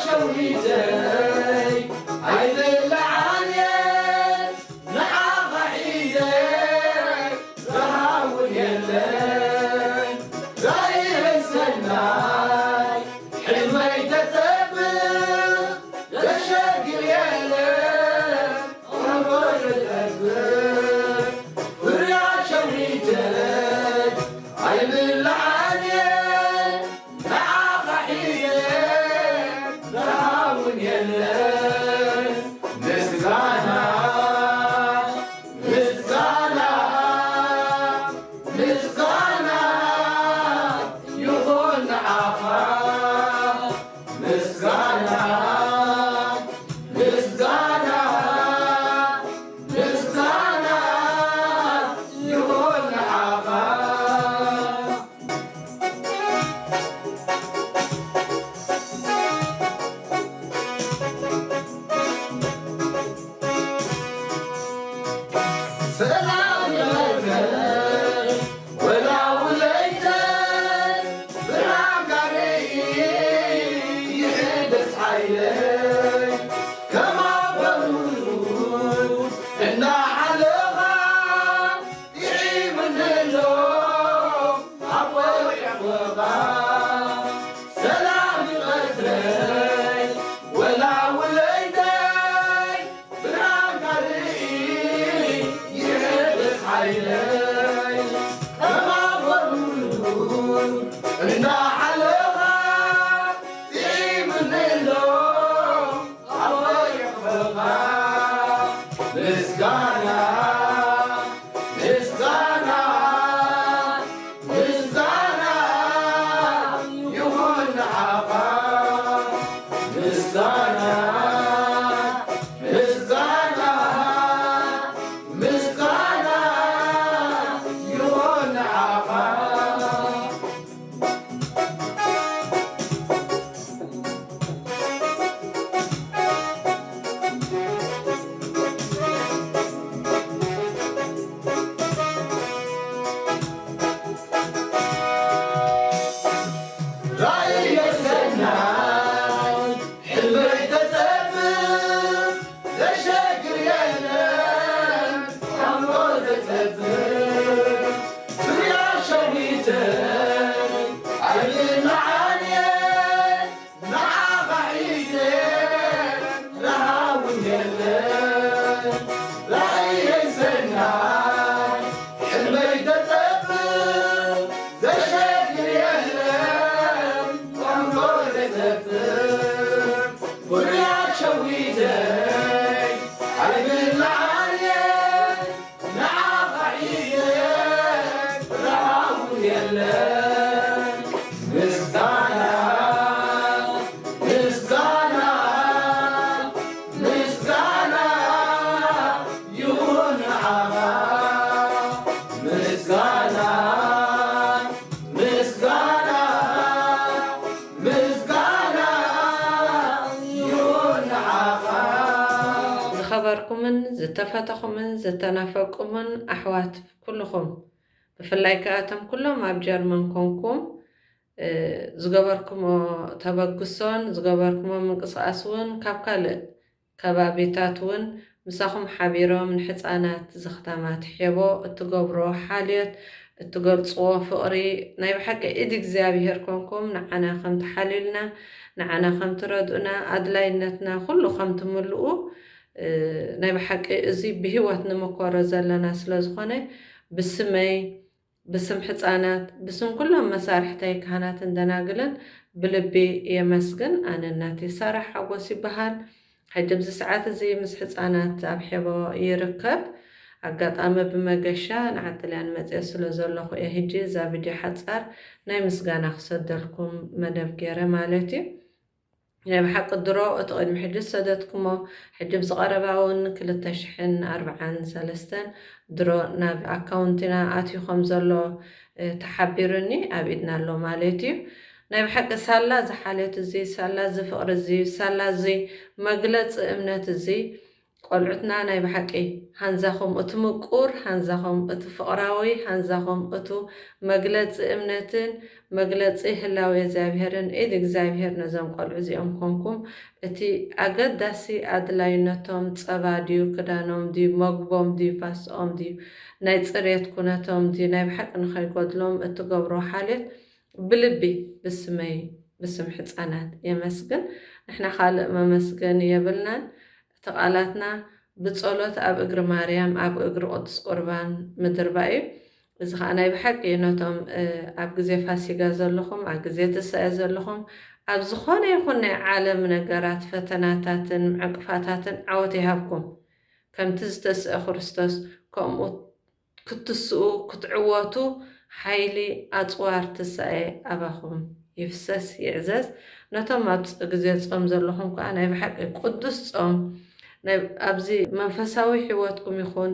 ሸዊተይ ኣይብልዓን እየ ንዓኻ ሒዘ ዝሃውን የለን ራእየይ ሰናይ ሕልመይ ተጸብቕ ዘሸግር የለን ኣምሮ ተጸብቕ ፍርያት ሸዊተይ ኣይብልዓን እየ ንዓኻ ሒዘ ዝሃውን የለን ምስጋና ምስጋና ምስጋና ይኹን ንዓኻ ምስጋና ምስጋና ምስጋና ይኹን ንዓኻ ሰላም ይበልከ ወላ ውለይተ ብርሃንካ ርኢ ይሕደስ ሓይለይ ከማበሉ እናሓለኻ ይዒብንሎ ኣቦይ ሕቦኻ ሰላም ይቐትረይ ወላ ውለይተይ ብርሃንካ ርኢ ይሕደስ ሓይለይ ከማበሉ እናሓለኻ ይዒብንሎ ኣቦይ ሕቦኻ ምስጋና ምስጋና ምስጋና ይኹን ንዓኻ ምስጋና ምስጋና ምስጋና ይኹን ንዓኻ ዝኸበርኩምን ዝተፈተኹምን ዝተናፈቁምን ኣሕዋት ኩልኹም፣ ብፍላይ ከኣ እቶም ኩሎም ኣብ ጀርመን ኮንኩም ዝገበርኩሞ ተበግሶን ዝገበርኩሞ ምንቅስቃስ እውን ካብ ካልእ ከባቢታት እውን ምሳኹም ሓቢሮም ንሕፃናት ዝኽታማት ሔቦ እትገብሮ ሓልዮት እትገልፅዎ ፍቕሪ ናይ ብሓቂ ኢድ እግዚኣብሔር ኮንኩም ንዓና ከም ትሓልዩልና ንዓና ከም ትረድኡና ኣድላይነትና ኩሉ ከም ትምልኡ ናይ ብሓቂ እዚ ብህይወት ንምኮሮ ዘለና ስለ ዝኾነ ብስመይ ብስም ሕፃናት፣ ብስም ኩሎም መሳርሕተይ ካህናትን ደናግልን ብልቢ የመስግን። ኣነ እናተይ ሳራ ሓጎስ ይበሃል። ሕጂ ኣብዚ ሰዓት እዚ ምስ ሕፃናት ኣብ ሔቦ ይርከብ። ኣጋጣሚ ብመገሻ ንዓዲ ጥልያን መፅየ ስለ ዘለኹ እየ ሕጂ እዛ ቪድዮ ሓፃር ናይ ምስጋና ክሰደልኩም መደብ ገይረ ማለት እዩ። ናይ ብሓቂ ድሮ እቲ ቅድሚ ሕጂ ዝሰደትኩሞ ሕጂ ኣብዚ ቀረባ እውን ክልተ ሽሕን ኣርብዓን ሰለስተን ድሮ ናብ ኣካውንትና ኣትዩ ከም ዘሎ ተሓቢሩኒ ኣብ ኢድና ኣሎ ማለት እዩ። ናይ ብሓቂ ሳላ እዚ ሓልዮት እዚ ሳላ እዚ ፍቕሪ እዚ ሳላ እዚ መግለፂ እምነት እዚ ቆልዑትና ናይ ብሓቂ ሃንዛኹም እቱ ምቁር፣ ሃንዛኹም እቱ ፍቕራዊ፣ ሃንዛኹም እቱ መግለጺ እምነትን መግለጺ ህላዌ እግዚኣብሔርን ኢድ እግዚኣብሔር ነዞም ቆልዑ እዚኦም ኮንኩም እቲ ኣገዳሲ ኣድላይነቶም ጸባ ድዩ፣ ክዳኖም ድዩ፣ መግቦም ድዩ፣ ፋስኦም ድዩ፣ ናይ ጽሬት ኩነቶም ድዩ፣ ናይ ብሓቂ ንኸይጎድሎም እትገብሮ ሓልዮት ብልቢ ብስመይ ብስም ሕጻናት የመስግን። ንሕና ካልእ መመስገኒ የብልናን። እቲ ቃላትና ብጸሎት ኣብ እግሪ ማርያም ኣብ እግሪ ቅዱስ ቁርባን ምድርባይ እዩ። እዚ ኸዓ ናይ ብሓቂ ነቶም ኣብ ግዜ ፋሲጋ ዘለኹም ኣብ ግዜ ትሳኤ ዘለኹም ኣብ ዝኾነ ይኹን ናይ ዓለም ነገራት ፈተናታትን ዕንቅፋታትን ዓወት ይሃብኩም። ከምቲ ዝተስአ ክርስቶስ ከምኡ ክትስኡ ክትዕወቱ ሓይሊ ኣጽዋር ትሳኤ ኣባኹም ይፍሰስ ይዕዘዝ። ነቶም ኣብ ግዜ ጾም ዘለኹም ከኣ ናይ ብሓቂ ቅዱስ ጾም ኣብዚ መንፈሳዊ ሕይወትኩም ይኹን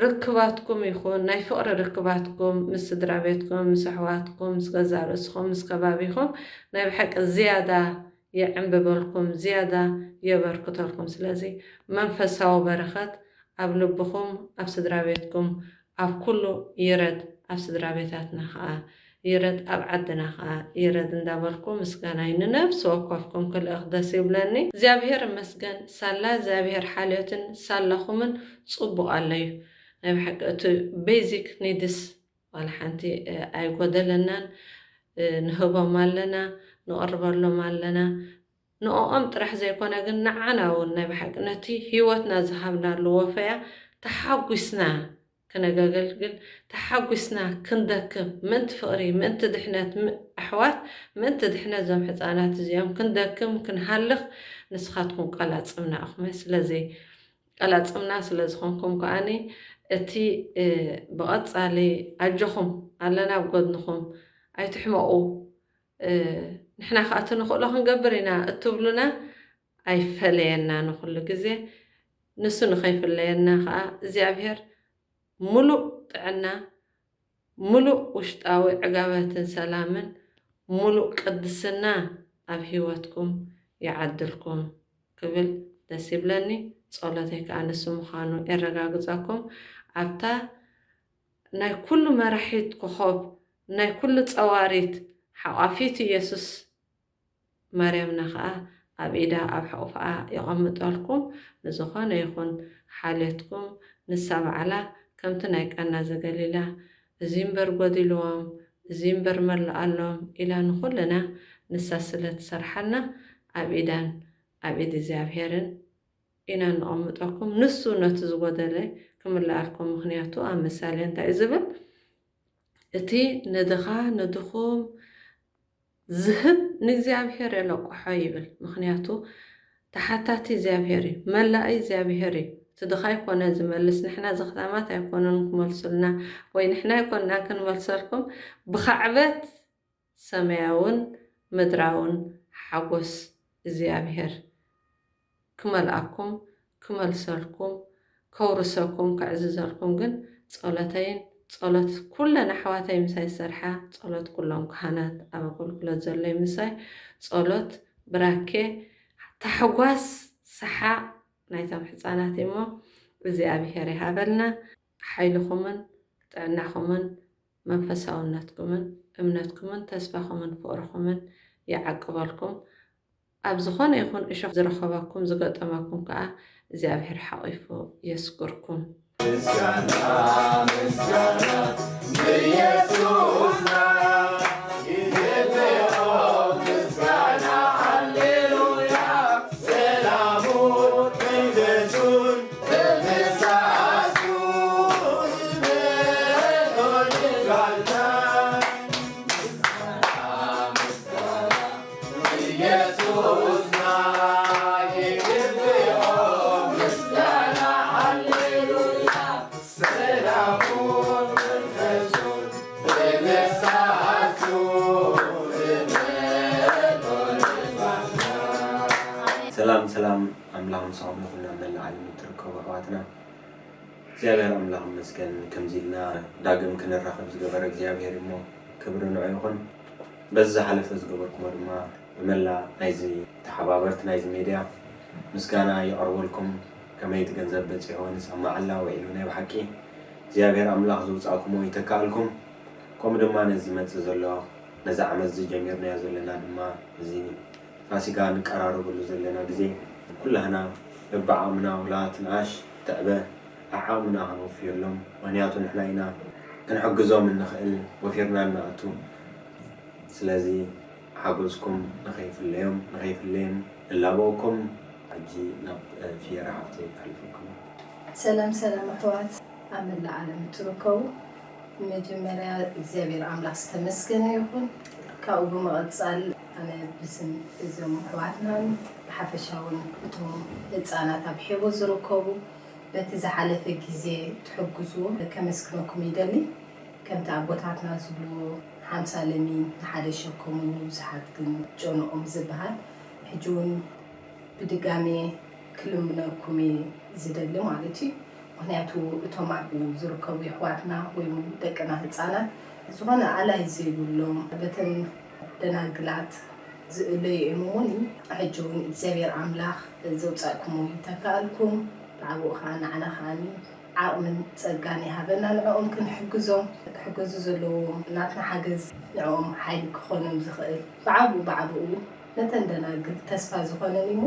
ርክባትኩም ይኹን ናይ ፍቕሪ ርክባትኩም ምስ ስድራ ቤትኩም ምስ ኣሕዋትኩም ምስ ገዛእ ርእስኹም ምስ ከባቢኹም ናይ ብሓቂ ዝያዳ የዕንብበልኩም ዝያዳ የበርክተልኩም። ስለዚ መንፈሳዊ በረኸት ኣብ ልብኹም ኣብ ስድራ ቤትኩም ኣብ ኩሉ ይረድ ኣብ ስድራ ቤታትና ኸዓ ይረድ ኣብ ዓድና ኸዓ ይረድ እንዳበልኩ ምስጋናይ ንነፍሲ ወከፍኩም ክልእኽ ደስ ይብለኒ። እግዚኣብሔር እመስገን ሳላ እግዚኣብሔር ሓልዮትን ሳላኹምን ጽቡቕ ኣለዩ። ናይ ብሓቂ እቲ ቤዚክ ኒድስ ዋላ ሓንቲ ኣይጎደለናን። ንህቦም ኣለና፣ ንቐርበሎም ኣለና። ንኦኦም ጥራሕ ዘይኮነ ግን ንዓና እውን ናይ ብሓቂ ነቲ ህይወትና ዝሃብናሉ ወፈያ ተሓጒስና ክነገገልግል ተሓጒስና ክንደክም ምእንቲ ፍቕሪ ምእንቲ ድሕነት ኣሕዋት ምእንቲ ድሕነት ዞም ሕፃናት እዚኦም ክንደክም ክንሃልኽ ንስኻትኩም ቀላጽምና ኢኹም። ስለዚ ቀላጽምና ስለ ዝኾንኩም ከኣኒ እቲ ብቐጻሊ ኣጆኹም ኣለና ኣብ ጎድንኹም ኣይትሕመቑ። ንሕና ከኣ እቲ ንኽእሎ ክንገብር ኢና እትብሉና ኣይፈለየና ንኹሉ ግዜ። ንሱ ንኸይፍለየና ከኣ እግዚኣብሔር ሙሉእ ጥዕና ሙሉእ ውሽጣዊ ዕጋበትን ሰላምን ሙሉእ ቅድስና ኣብ ህይወትኩም ይዓድልኩም ክብል ደስ ይብለኒ። ጸሎተይ ከኣ ንሱ ምዃኑ የረጋግጸኩም። ኣብታ ናይ ኩሉ መራሒት ኮኾብ ናይ ኩሉ ጸዋሪት ሓቋፊት ኢየሱስ ማርያምና ኸኣ ኣብ ኢዳ ኣብ ሕቑፍኣ የቐምጠልኩም። ንዝኾነ ይኹን ሓልዮትኩም ንሳ ባዕላ ከምቲ ናይ ቃና ዘገሊላ እዚ እምበር ጎዲልዎም እዚ እምበር መላኣሎም ኢላ ንኹልና ንሳ ስለ ትሰርሓልና ኣብ ኢዳን ኣብ ኢድ እግዚኣብሄርን ኢና ነቐምጠኩም። ንሱ ነቲ ዝጎደለ ክምልኣልኩም። ምኽንያቱ ኣብ ምሳሌ እንታይ እዩ ዝብል? እቲ ንድኻ ንድኹም ዝህብ ንእግዚኣብሔር የለቅሖ ይብል። ምኽንያቱ ተሓታቲ እግዚኣብሔር እዩ፣ መላኢ እግዚኣብሔር እዩ። እቲ ድኻ ኣይኮነ ዝመልስ፣ ንሕና ዘኽታማት ኣይኮነን ክመልሱልና ወይ ንሕና ኣይኮንና ክንመልሰልኩም። ብኻዕበት ሰማያውን ምድራውን ሓጎስ እግዚኣብሔር ክመልኣኩም ክመልሰልኩም ከውርሰኩም ከዕዝዘልኩም ግን ጸሎተይን ጸሎት ኩለን ኣሕዋተይ ምሳይ ዝሰርሓ ጸሎት ኩሎም ካህናት ኣብ ኣገልግሎት ዘለይ ምሳይ ጸሎት ብራኬ ታሕጓስ ሰሓቕ ናይቶም ሕፃናት እሞ እግዚኣብሔር ይሃበልና። ሓይልኹምን ጥዕናኹምን መንፈሳውነትኩምን እምነትኩምን ተስፋኹምን ፍቕርኹምን ይዓቅበልኩም። ኣብ ዝኾነ ይኹን እሾኽ ዝረኸበኩም ዝገጠመኩም ከኣ እግዚኣብሔር ሓቒፉ የስግርኩም። ምስጋና ምስጋና ንኢየሱስና ይግብኦ ምስጋና ሃሌሉያ ሰላሙን መንፈሱን ብምሳሱ ዝመልኦ ንጋልና ሰላም ሰላም ኣምላኽ ምሳኹም ይኹን ኣብ መላእ ዓለም እትርከቡ ኣሕዋትና እግዚኣብሔር ኣምላኽ ይመስገን ከምዚ ኢልና ዳግም ክንራኸብ ዝገበረ እግዚኣብሔር እሞ ክብሪ ንዑ ይኹን። በዚ ዝሓለፈ ዝገበርኩሞ ድማ ብመላእ ናይዚ ተሓባበርቲ ናይዚ ሜድያ ምስጋና የቕርበልኩም። ከመይ እቲ ገንዘብ በጺሑ ንሰማዓላ ውዒሉ። ናይ ብሓቂ እግዚኣብሔር ኣምላኽ ዝውጻእኩሞ ይተካኣልኩም። ከምኡ ድማ ነዚ ዝመጽእ ዘሎ፣ ነዚ ዓመት እዚ ጀሚርናዮ ዘለና ድማ፣ እዚ ፋሲጋ ንቀራረበሉ ዘለና ግዜ፣ ኩላህና በብዓቕምና፣ ውላት ንኣሽ ትዕበ፣ ዓቕምና ከነውፍየሎም። ምኽንያቱ ንሕና ኢና ክንሕግዞም እንኽእል፣ ወፊርና ንኣቱ። ስለዚ ሓጎስኩም ንኸይፍለዮም፣ ንኸይፍለዮም እላበወኩም። ሕጂ ናብ፣ እ፣ ፊየራ ሓፍተይ ከሕልፈኩም። ሰላም፣ ሰላም ኣሕዋት ኣብ መላእ ዓለም እትርከቡ። መጀመርያ እግዚኣብሔር ኣምላኽ ዝተመስገነ ይኹን። ካብኡ ብምቕጻል ኣነ ብስም እዞም ኣሕዋትናን ብሓፈሻውን እቶም ህጻናት ኣብ ሔቦ ዝርከቡ በቲ ዝሓለፈ ግዜ ትሕግዝዎ ከመስግነኩም ይደሊ። ከምቲ ኣቦታትና ዝብልዎ ሓምሳ ለሚን ንሓደ ሸከሙን ንብዙሓት ግን ጨንኦም ዝበሃል ሕጂ እውን ብድጋሜ ክልምነኩም እየ ዝደሊ ማለት እዩ። ምኽንያቱ እቶም ኣብኡ ዝርከቡ የሕዋትና ወይ እውን ደቅና ህፃናት ዝኾነ ኣላይ ዘይብሎም በተን ደናግላት ዝእለዩ እዮም እሞኒ ሕጂ እውን እግዚኣብሔር ኣምላኽ ዘውፃእኩሞ ይተካኣልኩም። ብዓብኡ ከዓ ንዓና ከዓኒ ዓቕምን ጸጋን ይሃበና ንዕኦም ክንሕግዞም። ክሕገዙ ዘለዎም ናትና ሓገዝ ንዕኦም ሓይሊ ክኾኖም ዝኽእል ብዓብኡ ብዓብኡ እውን ነተን ደናግል ተስፋ ዝኾነን እሞ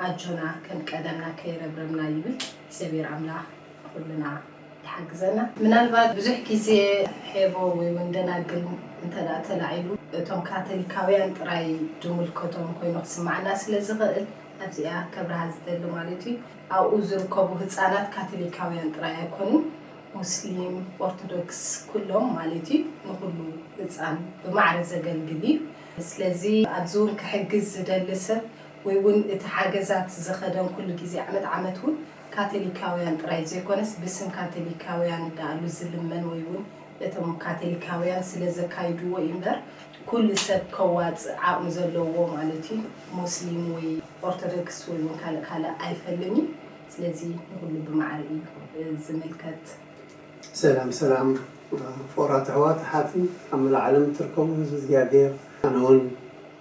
ኣጆና ከም ቀደምና ከይረብረብና ይብል እግዚኣብሔር ኣምላኽ ኩልና ይሓግዘና። ምናልባት ብዙሕ ግዜ ሔቦ ወይ እውን ደናግል እንተ ደኣ ተላዒሉ እቶም ካቶሊካውያን ጥራይ ድምልከቶም ኮይኑ ክስማዓና ስለ ዝኽእል ኣብዚኣ ከብርሃ ዝደሊ ማለት እዩ። ኣብኡ ዝርከቡ ህጻናት ካቶሊካውያን ጥራይ ኣይኮኑን፣ ሙስሊም፣ ኦርቶዶክስ ኩሎም ማለት እዩ። ንኹሉ ህጻን ብማዕረ ዘገልግል እዩ። ስለዚ ኣብዚ እውን ክሕግዝ ዝደሊ ሰብ ወይ እውን እቲ ሓገዛት ዝኸደን ኩሉ ግዜ ዓመት ዓመት እውን ካቶሊካውያን ጥራይ ዘይኮነስ ብስም ካቶሊካውያን ደኣሉ ዝልመን ወይ እውን እቶም ካቶሊካውያን ስለ ዘካይድዎ እዩ እምበር ኩሉ ሰብ ከዋጽእ ዓቕሚ ዘለዎ ማለት እዩ። ሙስሊም ወይ ኦርቶዶክስ ወይ እውን ካልእ ካልእ ኣይፈልም እዩ። ስለዚ ንኹሉ ብማዕረ እዩ ዝምልከት። ሰላም ሰላም ፍቑራት ኣሕዋት ኣሓትን ኣብ መላእ ዓለም እትርከቡ ህዝቢ እግዚኣብሔር። ኣነ እውን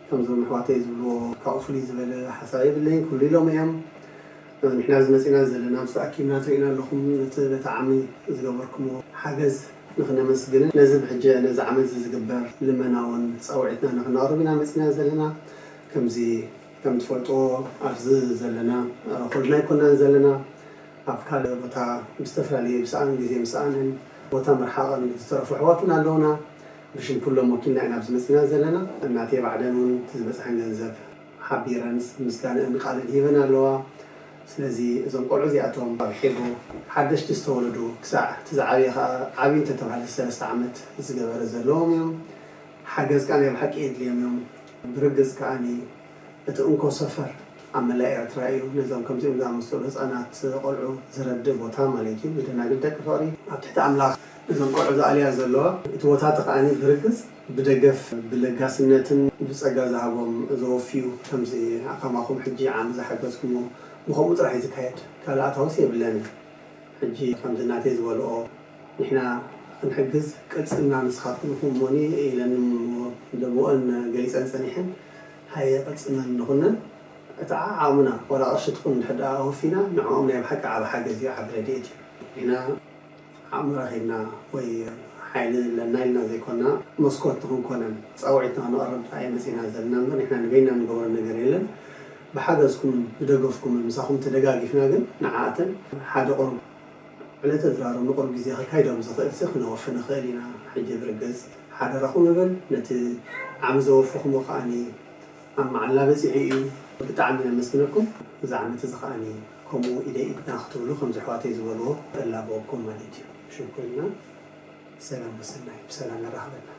ከምዞም ኣሕዋተይ ዝብልዎ ካብኡ ፍልይ ዝበለ ሓሳብ የብለይን። ኩሉ ኢሎም እዮም። ንሕና ዝመፂና ዘለና ምስ ተኣኪብና ትርእዩና ኣለኹም። ነቲ በቲ ዓሚ ዝገበርኩምዎ ሓገዝ ንኽነመስግንን ነዚ ብሕጂ ነዚ ዓመት እዚ ዝግበር ልመና እውን ፃውዒትና ንኽነቕርብ ኢና መፂና ዘለና። ከምዚ ከም ትፈልጥዎ ኣብዚ ዘለና ኩልና ኣይኮናን ዘለና። ኣብ ካልእ ቦታ ብዝተፈላለየ ብሰኣን ግዜ ምስኣንን ቦታ ምርሓቕን ዝተረፉ ኣሕዋትና ኣለውና። ብሽም ኩሎም ወኪልና ኢና ኣብዚ መፂና ዘለና። እናቴ ባዕለን እውን እቲ ዝበፅሐን ገንዘብ ሓቢረን ምስጋንአን ቃለን ሂበን ኣለዋ። ስለዚ እዞም ቆልዑ እዚኣቶም ኣብ ሒጎ ሓደሽቲ ዝተወለዱ ክሳዕ እቲ ዝዓበየ ከዓ ዓብዪ እንተተባህለ ሰለስተ ዓመት ዝገበረ ዘለዎም እዮም። ሓገዝ ከዓ ናይ ብሓቂ የድልዮም እዮም። ብርግፅ ከዓኒ እቲ እንኮ ሰፈር ኣብ መላእ ኤርትራ እዩ። ነዞም ከምዚኦም ዝኣመሰሉ ህፃናት ቆልዑ ዝረድእ ቦታ ማለት እዩ። ብደናግል ደቂ ፍቕሪ ኣብ ትሕቲ ኣምላኽ ነዞም ቆልዑ ዝኣልያ ዘለዋ እቲ ቦታ እቲ ከዓኒ ብርግፅ ብደገፍ ብለጋስነትን ብፀጋ ዝሃቦም ዘወፍዩ ከምዚ ከማኹም ሕጂ ዓሚ ዝሓገዝኩሞ ብኸምኡ ጥራሕ እዩ ዝካየድ። ካልእ ኣታውስ የብለንን። ሕጂ ከምዚ ናተይ ዝበልኦ ንሕና ክንሕግዝ ቅልፅምና ንስኻትኩም ኢኹም እሞኒ ኢለን እሞ ደሞአን ገሊፀን ፀኒሐን ሃየ ቅልፅመን ንኹነን እቲ ዓቕምና ዋላ ቅርሺ ትኹን እንድሕር ደኣ ኣወፊና ንዕኦም ናይ ብሓቂ ዓቢ ሓገዝ እዩ ዓቢ ረድኤት እዩ። ንሕና ዓቕሚ ረኺብና ወይ ሓይሊ ኣለና ኢልና ዘይኮና መስኮት ንኽንኮነን ፃውዒት ንኽነቕርብ ደኣ መፂና ዘለና እምበር ንሕና ንበይና ንገብሮ ነገር የለን። ብሓገዝኩምን ብደገፍኩምን ምሳኹም ተደጋጊፍና ግን ንዓኣተን ሓደ ቁሩብ ዕለተ ድራሩ ንቁሩብ ግዜ ከካይዶም ዝኽእል ሲ ክነወፊ ንኽእል ኢና። ሕጂ ብርግጽ ሓደራኹም እብል ነቲ ዓሚ ዘወፈኹሞ ከዓኒ ኣብ መዓላ በጺሑ እዩ። ብጣዕሚ ነመስግነኩም። እዚ ዓመት እዚ ከዓኒ ከምኡ ኢደይ ኢድና ክትብሉ ከምዚ ኣሕዋተይ ዝበልዎ እላበወኩም ማለት እዩ። ሽኩርና። ሰላም ወሰናይ ብሰላም የራኽበና።